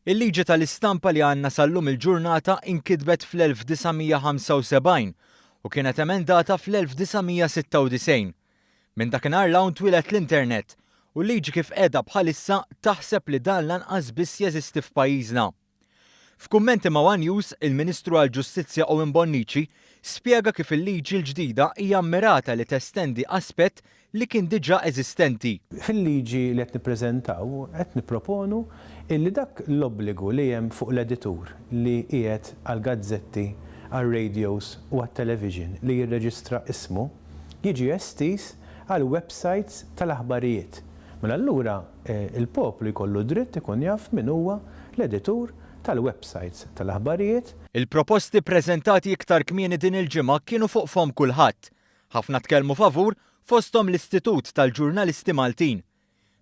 Il-liġi tal-istampa li għandna sal-lum il-ġurnata inkitbet fl-1975 u kienet emendata fl-1996. Minn dakinhar 'l hawn twieled l-internet u l-liġi kif qiegħda bħalissa taħseb li dan lanqas biss jeżisti f'pajjiżna. F'kummenti ma' one News, il-Ministru għall-Ġustizzja Owen Bonnici spjega kif il-liġi l-ġdida hija mmirata li testendi aspett li kien diġà eżistenti. Fil-liġi li qed nippreżentaw qed nipproponu illi dak l-obbligu li hemm fuq l-editur li qiegħed għall-gazzetti, għar-radios u għat-television li jirreġistra ismu, jiġi estiż għall-websites tal-aħbarijiet. Mela allura l-poplu jkollu dritt ikun jaf min huwa l-editur tal-websites tal-aħbarijiet. Il-proposti ppreżentati iktar kmieni din il-ġimgħa kienu fuq fomm kulħadd. Ħafna tkellmu favur, fosthom l-Istitut tal-Ġurnalisti Maltin.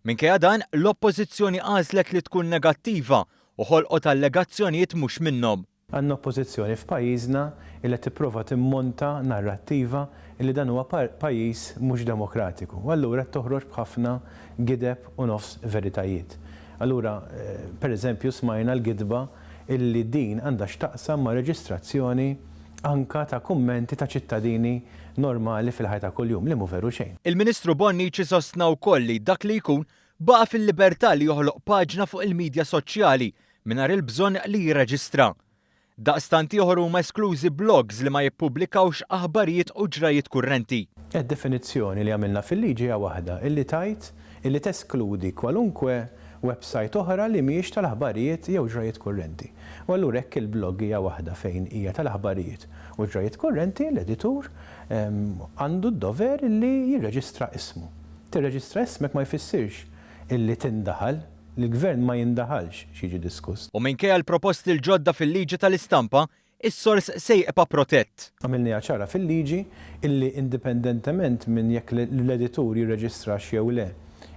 Minkejja dan, l-Oppożizzjoni għażlet li tkun negattiva u ħolqot allegazzjonijiet mhux minnhom. Għandna oppożizzjoni f'pajjiżna li qed tipprova timmonta narrattiva li dan huwa pajjiż mhux demokratiku. U allura qed toħroġ b'ħafna gideb u nofs veritajiet. Allura, per eżempju, smajna l-gidba illi din għandha x'taqsam ma' reġistrazzjoni anka ta' kummenti ta' ċittadini normali fil-ħajja ta' kuljum, li mhu veru xejn. Il-Ministru Bonnici sostna wkoll li dak li jkun baqa' fil-libertà li joħloq paġna fuq il-midja soċjali mingħajr il-bżonn li jirreġistra. Daqstant ieħor huma esklużi blogs li ma jippubblikawx aħbarijiet u ġrajjiet kurrenti. Id-definizzjoni li għamilna fil-liġi hija waħda illi tgħid illi teskludi kwalunkwe websajt oħra li mhijiex tal-aħbarijiet jew ġrajjiet kurrenti. U allura jekk il-blog hija waħda fejn hija tal-aħbarijiet u ġrajjiet kurrenti, l-editur għandu d-dover illi jirreġistra ismu. Tirreġistra ismek ma jfissirx illi tindaħal. Li l-Gvern ma jindaħalx x'jiġi diskuss. U minkejja l-proposti l-ġodda fil-liġi tal-istampa, is-sors se jiqpa' protett. Għamilniha ċara fil-liġi illi indipendentement minn jekk l-editur jirreġistrax jew le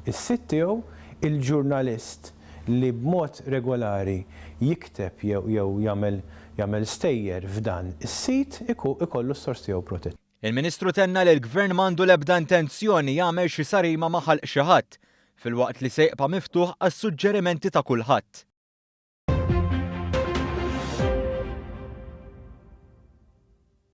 s-sit tiegħu, il-ġurnalist li b'mod regolari jikteb jew jagħmel jagħmel stejjer f'dan is-sit ikollu s-sors tiegħu protett. Il-Ministru tenna li l-Gvern m'għandu l-ebda intenzjoni jagħmel xi sarima ma' ħalq xi ħadd, filwaqt li se jqpa' miftuħ għas-suġġerimenti ta' kulħadd.